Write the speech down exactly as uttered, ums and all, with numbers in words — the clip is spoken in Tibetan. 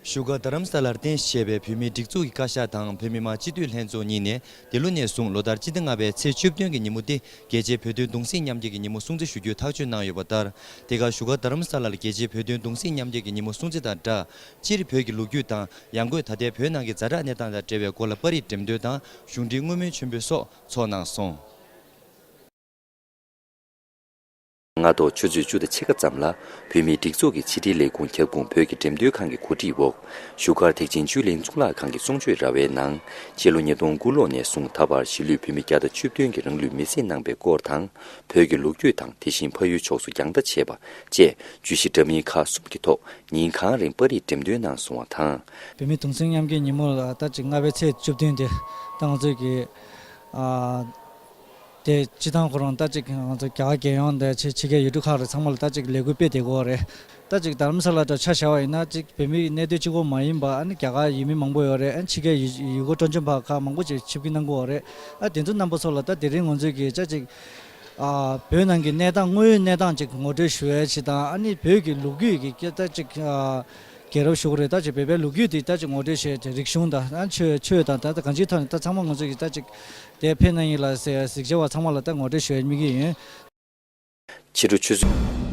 བཞུགས་སྒར་རྡ་རམ་ས་ལར་རྟེན་གཞི་བྱས་པའི་བོད་མིའི་སྒྲིག་འཛུགས་ཀྱི་བཀའ་ཤག་དང་བོད་མི་མང་སྤྱི་འཐུས་ལྷན་ཚོགས་གཉིས་ནས་འདི་ལོ་ནས་བཟུང་ལོ་ལྟར་སྤྱི་ཟླ་ལྔ་པའི་ཚེས་བཅུ་བདུན་གྱི་ཉིན་མོ་སྟེ། རྒྱལ་གཅེས་བོད་དོན་གདུང་སེམས་མཉམ་སྐྱེད་ཀྱི་ཉིན་མོ་སྲུང་བརྩི་ཞུ་རྒྱུའི་ཐག་གཅོད་གནང་ཡོད་པ་ལྟར། དེ་ག་བཞུགས་སྒར་རྡ་རམ་ས་ལར་རྒྱལ་གཅེས་བོད་དོན་གདུང་སེམས་མཉམ་སྐྱེད་ཀྱི་ཉིན་མོ་སྲུང་བརྩི་དང་སྦྲགས། སྤྱིར་བོད་ཀྱི་ལོ་རྒྱུས་དང་ཡང་སྒོས་ད་ལྟའི་བོད་ནང་གི་ཛ་དྲག་གནས་སྟངས་དང་འབྲེལ་བའི་སྐོར་ལ་པར་རིས་འགྲེམས་སྟོན་དང་གཞུང་འབྲེལ་བསྔོ་སྨོན་མཆོད་འབུལ་སོགས་ཚོགས་གནང་སོང་། སྔ་དྲོ་ཆུ་ཚོད་བཅུ་དང་ཕྱེད་ཀ་ཙམ་ལ་བོད་མིའི་སྒྲིག་འཛུགས་ཀྱི་ཕྱི་དྲིལ་ལས་ཁུངས་ཁྱབ་ཁོངས་བོད་ཀྱི་འགྲེམས་སྟོན་ཁང་གི་གོ་སྒྲིག་འོག་བཞུགས་སྒར་ཐེག་ཆེན་ཆོས་གླིང་གཙུག་ལག་ཁང་གི་གསུང་ཆོས་ར་བའི་ནང་། ཕྱི་ལོ་ཉིས་སྟོང་དགུ་ལོ་ནས་བཟུང་ད་བར་གཞིས་ལུས་བོད་མི་བརྒྱ་དང་བཅུ་བདུན་གྱིས་རང་ལུས་མེར་སྲེག་གནང་པའི་སྐོར་དང་། བོད་ཀྱི་ལོ་རྒྱུས་དང་དེ་བཞིན་ཕ་ཡུལ་ཕྱོགས་སུ་རྒྱང་ལྟ་བྱས་པ་བཅས་བརྗོད་གཞི་འདྲ་མིན་ཁག་གསུམ་གྱི་ཐོག་ཉིན་གང་རིང་པར་རིས་འགྲེམས་སྟོན་གནང་སོང་བ་དང་། བོད་མིའི་གདུང་སེམས་མཉམ་སྐྱེད་ཉིན་མོ་ལ་ད་ཅིག་ལྔ་པའི་ཚེས་བཅུ་བདུན་དེ་ད་ང་ཚོས་ཀྱི་ཨ། དེ་སྤྱི་བཏང་ཁོ་རང་ད་ཅིག་ང་ཚོ་རྒྱ་གར་རྒྱལ་ཡོངས་དང་ཕྱི་ཕྱི་རྒྱལ་ཡུལ་གྲུ་ཁག་རེ་ཚང་མ་ལ་ད་ཅིག་ལས་འགུལ་སྤེལ་བསྡད་ཀྱི་ཡོད་རེད། ད་ཅིག་རྡ་རམ་ས་ལ་འདྲ་ཆ་བཞག་པ་ཡིན་ན་ཅིག་བོད་མིའི་གནས་སྡོད་གཅིག་པོ་མ་ཡིན་པ་ཨ་ནི་རྒྱ་གར་ཡུལ་མི་མང་པོ་ཡོད་རེད། ཨ་ནི་ཕྱི་རྒྱལ་ཡུལ་ཡུལ་སྐོར་སྤྲོ་འཆམ་པ་ཁག་མང་པོ་ཅིག་ཆིབས་བསྒྱུར་གནང་གི་ཡོད་རེད། ཨ་དེ་ཚོ་རྣམ་པ་ཚོ་ལ་ད་དེ་རིང་ང་ཚོས་ཀྱི་ཅག་ཅིག་ཨ་བོད་ནང་གི་གནས་སྟངས་དངོས་ཡོད་གནས་སྟངས་ཅིག་ངོ་སྤྲོད་ཞུ་ཡས་ཅིག་དང་ཨ་ནི་བོད་ཀྱི་ལོ་རྒྱུས་ཀྱི་ད་ཅིག་ཨ། རྒྱལ་རབས་ཞུ་གི་རེད། ད་ཅིག་བོད་པའི་ལོ་རྒྱུས་དེ་ད་ཅིག་ངོ་སྤྲོད་བྱས་ཏེ་རིག་གཞུང་དང་ཨ་ཆོས་ཆོས་དང་ད་ད་གང་ཅིའི་ཐོག་ནས་ད་ཚང་མ་ང་ཚོ་གི་ད་ཅིག་དེ་ཕེབས་གནང་ཡིན་ལ་ཟེར་གཟིགས་བྱ་བ་ཚང་མ་ལ་ད་ངོ་སྤྲོད་ཞུ་ཡ་དམིགས་ཀྱི་ཡིན། ཕྱི་དྲོ་ཆུ་ཚོད།